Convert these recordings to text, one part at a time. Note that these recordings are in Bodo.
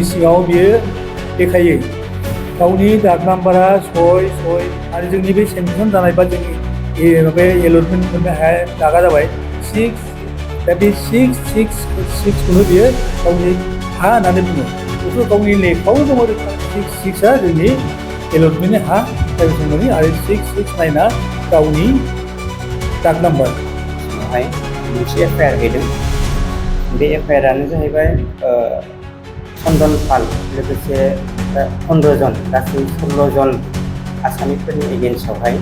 सिङाव बियो देखायो गावनि दाग नाम्बारा 6 आरो जोंनि बे सेंसन जानाय बा जोंनि बे एलटमेन्ट मोननो हाया दागा जाबाय 6 दा बे 6खौनो बियो गावनि हा होननानै बुङो बेखौ गावनि लेखायाव दङ 6आ जोंनि एलटमेन्टनि हा ट्राइबेल आरो 669 गावनि दाग नाम्बार सिङावहाय मोनसे एफआइआर हैदों बे एफआइआरानो जाहैबाय चन्दन पाल लोगोसे 15 जन गासै 16 जन आसामिफोरनि एगेन्स्टआवहाय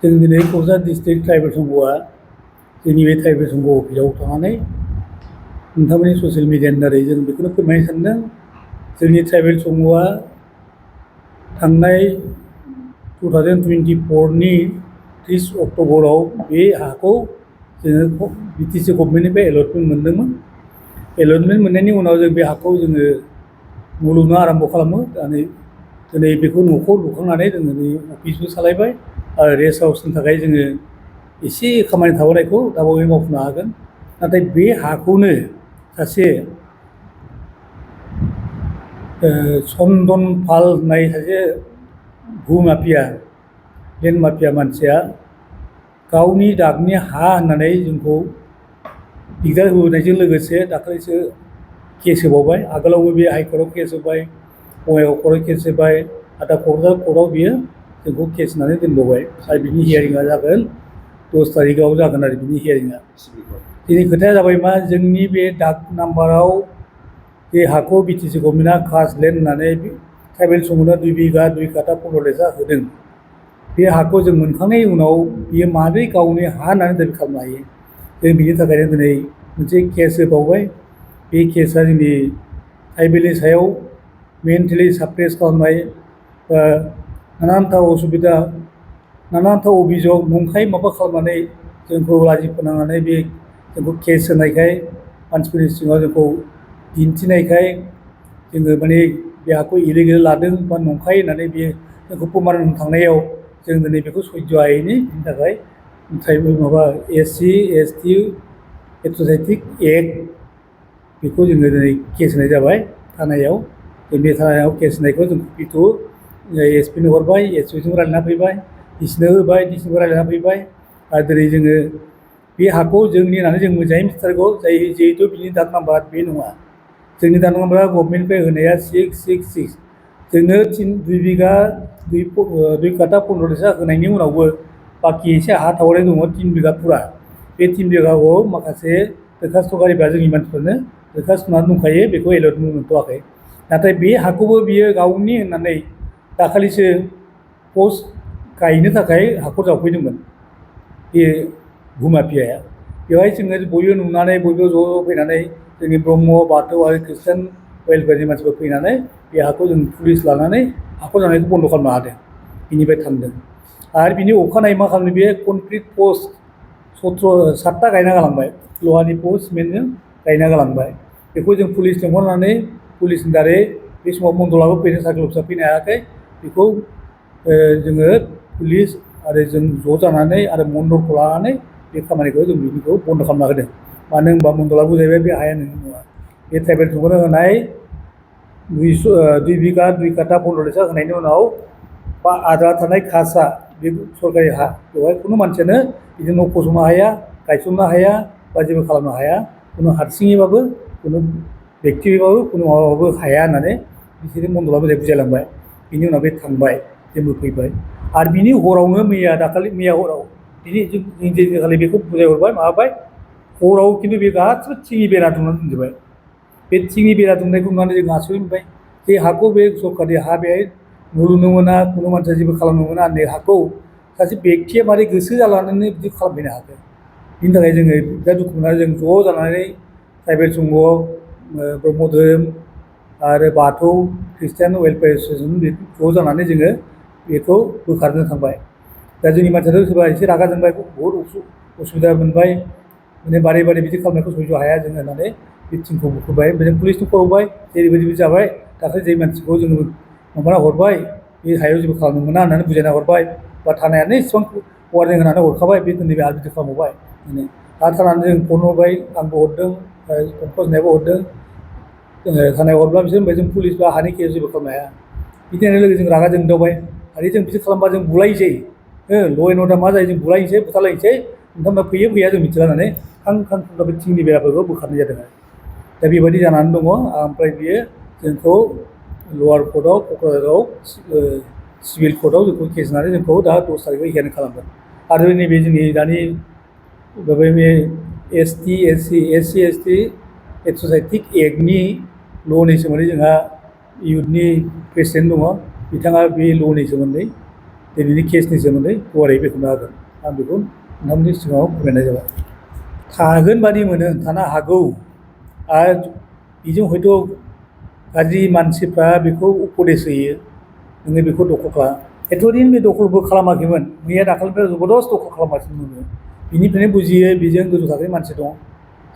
जों दिनै क'क्राझार डिस्ट्रिक्ट ट्राइबेल संघआ जोंनि बे ट्राइबेल संघ अफिसाव थांनानै नोंथांमोननि ससियेल मिडियानि दारै जों बेखौनो फोरमायनो सानदों जोंनि ट्राइबेल संघआ थांनाय 2024नि 30 अक्ट'बराव बे हाखौ जोङो बिटिसि गभर्नमेन्टनिफ्राय एलटमेन्ट मोनदोंमोन एलटमेन्ट मोननायनि उनाव जों बे हाखौ जोङो मुलुगनो आरम्भ खालामो दिनै बेखौ न'खौ लुखांनानै जोङो अफिसबो सालायबाय आरो रेस्ट हाउसनि थाखाय जोङो एसे खामानि थाबोनायखौ दाबावै मावफुंनो हागोन नाथाय बे हाखौनो सासे चन्दन पाल होननाय सासे भुमाफिया लेन्ड माफिया मानसिया गावनि दागनि हा होननानै जोंखौ दिगदार होबोनायजों लोगोसे दाखालिसो केस होबावबाय आगोलावबो बे हाइकर्टआव केस होबाय बङाइगाव कर्टआव केस होबाय आरो दा क'क्राझार कर्टआव बियो जोंखौ केस होनानै दोनबावबाय आरो बिनि हियारिंआ जागोन 10 तारिखआव जागोन आरो बिनि हियारिंआ दिनै खोथाया जाबाय मा जोंनि बे दाग नाम्बाराव बे हाखौ बिटिसि गभर्नमेन्टआ कास्ट लेन्ड होननानै ट्राइबेल संघनो 2 बिघा 2 काटा 15 लेसा होदों बे हाखौ जों मोनखांनायनि उनाव बियो माबोरै गावनि हा होननानै दाबि खालामनो हायो जों बिनि थाखायनो दिनै मोनसे केस होबावबाय बे केसआ जोंनि ट्राइबेलनि सायाव मेन्टेलि साप्रेस खालामनाय नानानथा असुबिदा नानानथा अभियोग नंखाय माबा खालामनानै जोंखौ लाजि फोनांनानै बे जोंखौ केस होनायखाय मानसिफोरनि सिङाव जोंखौ दिन्थिनायखाय जोङो माने बे हाखौ इलिगेल लादों बा नंखाय होननानै बियो जोंखौ प्रमान होनो थांनायाव जों दिनै बेखौ सैज' हायैनि बिनि थाखाय ट्राइबेल माबा SC ST एट्र'साइटिक एक्ट बेखौ जोङो दिनै केस होनाय जाबाय थानायाव जों बे थानायाव केस होनायखौ जों कपिखौ एसपिनो हरबाय एसपिजों रायज्लायना फैबाय डिसिनो होबाय डिसिनोबो रायज्लायना फैबाय आरो दिनै जोङो बे हाखौ जोंनि होननानै जों मोजाङै मिथिथारगौ जिहेतु बिनि दाग नाम्बार बे नङा जोंनि दाग नाम्बारा गभर्नमेन्टनिफ्राय होनाया 666 जोंनो 2 बिघा 2 काटा 15 लेसा होनायनि उनावबो बाखि एसे हा थाबावनाय दङ 3 बिघा फुरा बे 3 बिघाखौ माखासे दरखास्त'कारिफ्रा जोंनि मानसिफोरनो दरखास्त होनानै दंखायो बेखौ एलटमेन्ट मोनथ'वाखै नाथाय बे हाखौबो बियो गावनि होननानै दाखालिसो पस्ट गायनो थाखाय हाखर जावफैदोंमोन बे भुमाफियाया बेवहाय जोङो बयबो नुनानै बयबो ज' फैनानै जोंनि ब्रह्म बाथौ आरो खृष्टान वेलफेयारनि मानसिफोर फैनानै बे हाखौ जों पुलिस लानानै हाखर जावनायखौ बन्द' खालामनो हादों बिनिफ्राय थांदों आरो बिनि अखानायै मा खालामदों बे कनक्रिट पस्ट 7टा गायना गालांबाय लहानि पस्ट सिमेन्टजों गायना गालांबाय बेखौ जों पुलिस लिंहरनानै पुलिसनि दारै बे समाव मन्दलाबो फैनो सार्कोल अफिसार फैनो हायाखै बेखौ जोङो पुलिस आरो जों ज' जानानै आरो मन्दलखौ लानानै बे खामानिखौ जों बिनिखौ बन्द' खालामना होदों मानो होनबा मन्दला बुजायबाय बे हाया नोंनि नङा बे ट्राइबेल संघनो होनाय 2 बिघा 2 काटा 15 लेसा होनायनि उनाव बा आद्रा थानाय खासा बे सरकारि हा बेवहाय खुनु मानसियानो बिदिनो न' फसंनो हाया गायसननो हाया बा जेबो खालामनो हाया खुनु हारसिङैबाबो खुनु बेक्तिबाबो खुनु माबाबाबो हाया होननानै बिसोरो मन्दला बुजायलांबाय बिनि उनाव बे थांबाय जोंबो फैबाय आरो बिनि हरावनो मैया हराव बिनि जों दिनखालि बेखौ बुजायहरबाय माबाबाय हराव खिन्थु बे गासिबो थिंनि बेरा दुमनानै दोनजोबबाय बे थिंनि बेरा दुमनायखौ नुनानै जों आसरित मोनबाय जे हाखौ बे सरकारि हा बेहाय न' लुनो मोना खुनु मानसिया जेबो खालामनो मोना होननाय हाखौ सासे बेक्तिया मारै गोसो जालानानै बिदि खालामफैनो हाखो बिनि थाखाय जोङो बिराद दुखु मोननानै जों ज' जानानै ट्राइबेल संघ ब्रह्म धोरोम आरो बाथौ खृष्टान वेलफेयार एस'सियेसन ज' जानानै जोङो बेखौ बोखारनो थांबाय दा जोंनि मानसियाथ' सोरबा एसे रागा जोंबाय बहुद उसुबिदा मोनबाय माने बारे बारे बिदि खालामनायखौ सैज' हाया जोङो होननानै बे टिमखौ बुखोबाय ओमफ्राय जों पुलिसनो खबर हरबाय जेरैबायदि जाबाय दाखालि जे मानसिखौ जोङो माबाना हरबाय बे हायाव जेबो खालामनो मोना होननानै बुजायना हरबाय बा थानायानो इसेबां वार्निं होनानै हरखाबाय बे नैबे आरो बिदि खालामबावबाय आरो थानानै जों फन हरबाय आंबो हरदों पंकज होननायाबो हरदों थानायाव हरब्ला बिसोर होनबाय जों पुलिस बा हानि केस जेबो खालामनो हाया बिदि होननाय लोगो जों रागा जोंदावबाय आरो जों बिदि खालामबा जों बुलायसै ल' एन्ड अर्डार मा जायो जों बुलायनोसै बुथारलायनोसै नोंथांमोना फैयो फैया जों मिथिला होननानै खां बे थिंनि बेराफोरखौ बोखारनाय जादों आरो दा बेबायदि जानानै दङ ओमफ्राय बियो जोंखौ लवार कर्टआव क'क्राझाराव सिभिल कर्टआव जोंखौ केस होनानै जोंखौ दा 10 तारिखआव हियारिं खालामगोन आरो नैबे जोंनि दानि बे SC/ST एस'सिएटिक एक्टनि ल'नि सोमोन्दै जोंहा इउथनि प्रेसिडेन्ट दङ बिथाङा बे ल'नि सोमोन्दै दिनैनि केसनि सोमोन्दै गुवारै बेखेवना होगोन आं बेखौ नोंथांमोननि सिगाङाव फोरमायनाय जाबाय थागोन बादि मोनो थानो हागौ आरो बेजों हयथ' गाज्रि मानसिफ्रा बेखौ उपदेश होयो नोङो बेखौ दखल खालाम एथ'दिन बे दखलबो खालामाखैमोन मैया दाखालिनिफ्राय जबरदस्त दखल खालामगासिनो दङ बिनिफ्रायनो बुजियो बेजों गोजौ थाखोनि मानसि दं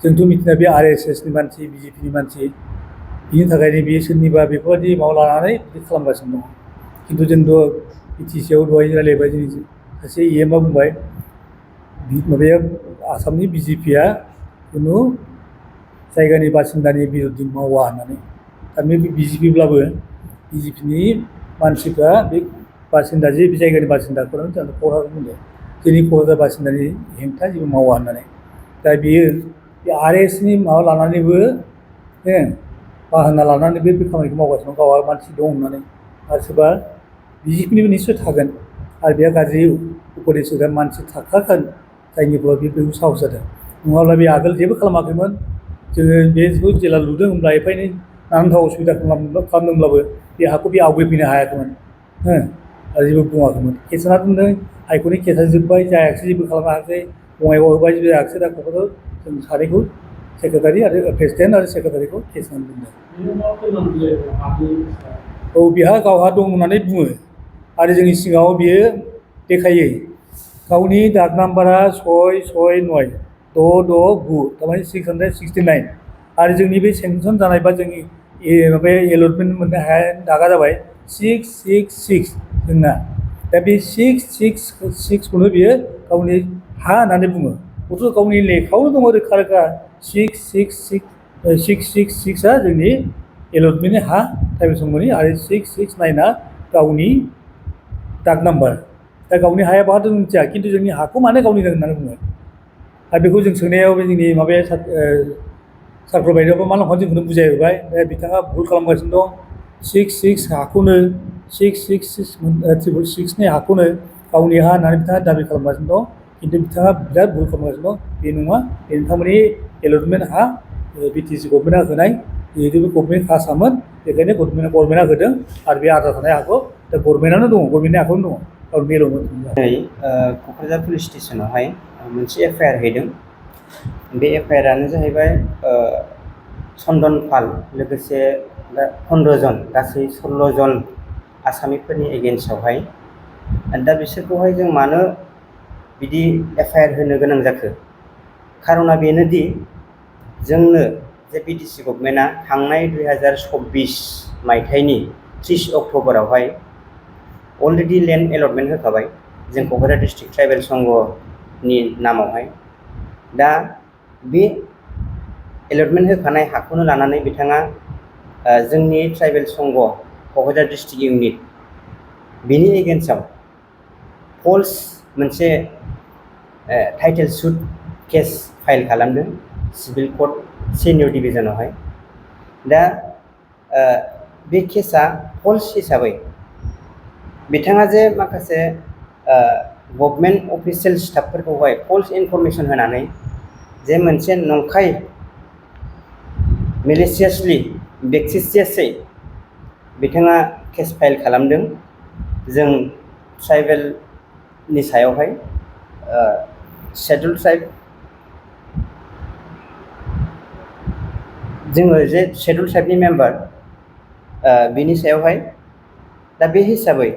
जोंथ' मिथिनाय बे RSSनि मानसि BJPनि मानसि बिनि थाखायनो बियो सोरनिबा बेफोरबायदि माबा लानानै बिदि खालामगासिनो दङ खिन्थु जोंथ' BTCआव दहाय रायलायबाय जोंनि सासे EMआ बुंबाय माबाया आसामनि BJPआ खुनु जायगानि बासिन्दानि बिरुद्ध मावा होननानै थारमाने बे BJPब्लाबो BJPनि मानसिफ्रा बे बासिन्दा जे बे जायगानि बासिन्दाखौनो जोंनो क'क्राझार बुंदों जोंनि क'क्राझार बासिन्दानि हेंथा जेबो मावा होननानै दा बियो बे RSSनि माबा लानानैबो बाहाना लानानै बे खामानिखौ मावगासिनो गावहा मानसि दं होननानै आरो सोरबा BJPनिबो निस्सय थागोन आरो बेहा गाज्रि उपदेश होग्रा मानसि थाखागोन जायनिफ्राय बेखौ साहस जादों नङाब्ला बे आगोल जेबो खालामाखैमोन जोङो बेखौ जेला लुदों होनब्ला एफा एनै नानान्था असुबिदा खालामदोंब्लाबो बे हाखौ बे आवगायफैनो हायाखैमोन आरो जेबो बुङाखैमोन केसआ दोनदों हाइकर्टनि केसआ जोब्बाय जायाखिसै जेबो खालामनो हायाखै बङाइगाव होबाय जेबो जायाखिसै दा क'क्राझार जों सानैखौ सेक्रेटारि आरो प्रेसिडेन्ट आरो सेक्रेटारिखौ केस होनानै दोनदों औ बेहा गावहा दं होननानै बुङो आरो जोंनि सिगाङाव बियो देखायो गावनि दाग नाम्बारा 669 669 थारमाने 669 आरो जोंनि बे सेंसन जानाय बा जोंनि माबाया एलटमेन्ट मोननो हाया दागा जाबाय 666 जोंना दा बे 666खौनो बियो गावनि हा होननानै बुङो गथ' गावनि लेखायावनो दङ रोखा रोखा 666आ जोंनि एलटमेन्टनि हा ट्राइबेल संघनि आरो 669आ गावनि दाग नाम्बार दा गावनि हाया बहा दं मिथिया खिन्थु जोंनि हाखौ मानो गावनि होननानै बुङो आरो बेखौ जों सोंनायाव बे जोंनि माबाया सारकोल बायदियावबो मा लंखा जोंखौनो बुजायहरबाय बिथाङा भुल खालामगासिनो दं 66 हाखौनो 666नि हाखौनो गावनि हा होननानै बिथाङा दाबि खालामगासिनो दं खिन्थु बिथाङा बिराद भुल खालामगासिनो दं बे नङा बे नोंथांमोननि एलटमेन्ट हा BTC गभर्नमेन्टआ होनाय जिहेतु बे गभर्नमेन्ट कासामोन बेखायनो गभर्नमेन्टआ होदों आरो बे आद्रा थानाय हाखौ दा गभर्नमेन्टआनो दङ गभर्नमेन्टनि आखायावनो दङ आरो मेल'मोन दिनै क'क्राझार पुलिस स्टेसनावहाय मोनसे FIR हैदों बे FIRआनो जाहैबाय चन्दन पाल लोगोसे 15 जन गासै 16 जन आसामिफोरनि एगेन्स्टआवहाय दा बिसोरखौहाय जों मानो बिदि FIR होनो गोनां जाखो खारना बेनोदि जोंनो जे BTC गभर्नमेन्टआ थांनाय 2024 मायथाइनि 30 अक्ट'बरावहाय अलरेडि लेन्ड एलटमेन्ट होखाबाय जों क'क्राझार डिस्ट्रिक्ट ट्राइबेल संघनि नामावहाय दा बे एलटमेन्ट होखानाय हाखौनो लानानै बिथाङा जोंनि ट्राइबेल संघ क'क्राझार डिस्ट्रिक्ट इउनिट बिनि एगेन्स्टआव फल्स मोनसे टाइटेल सुट केस फाइल खालामदों सिभिल कर्ट सिनियर डिभिजनावहाय दा बे केसा फल्स हिसाबै बिथाङा जे माखासे गभर्नमेन्ट अफिसियेल स्टाफफोरखौहाय फल्स इनफरमेसन होनानै जे मोनसे नंखाय मेलिसियासलि भेक्सिसियासै बिथाङा केस फाइल खालामदों जों ट्राइबेलनि सायावहाय शेड्युल ट्राइब जोङो जे शेड्युल ट्राइबनि मेम्बार बिनि सायावहाय दा बे हिसाबै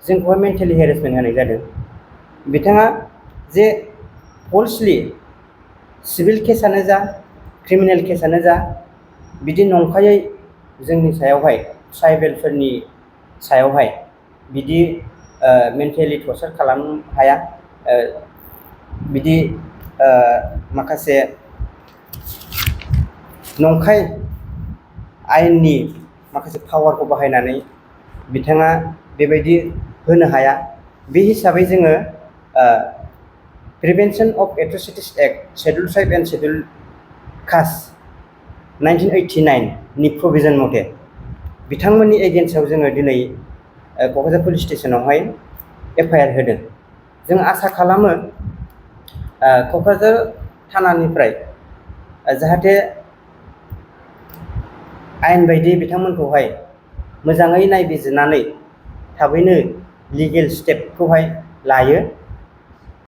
जोंखौहाय मेन्टेलि हेरेसमेन्ट होनाय जादों बिथाङा जे फल्सलि सिभिल केसानो जा क्रिमिनेल केसानो जा बिदि नंखायै जोंनि सायावहाय ट्राइबेलफोरनि सायावहाय बिदि मेन्टेलि टर्चार खालामनो हाया, बिदि माखासे नंखाय आयेननि माखासे पावारखौ बाहायनानै बिथाङा बेबायदि होनो हाया। बे हिसाबै जोङो prevention of atrocities act, schedule tribe and schedule caste 1989 नि प्रभिजन मथे बिथांमोननि एगेन्स्टआव जोङो दिनै क'क्राझार पुलिस स्टेसनावहाय FIR होदों। जों आसा खालामो क'क्राझार थानानिफ्राय जाहाथे आयेन बायदियै बिथांमोनखौहाय मोजाङै नायबिजिरनानै थाबैनो लिगेल स्टेपखौहाय लायो।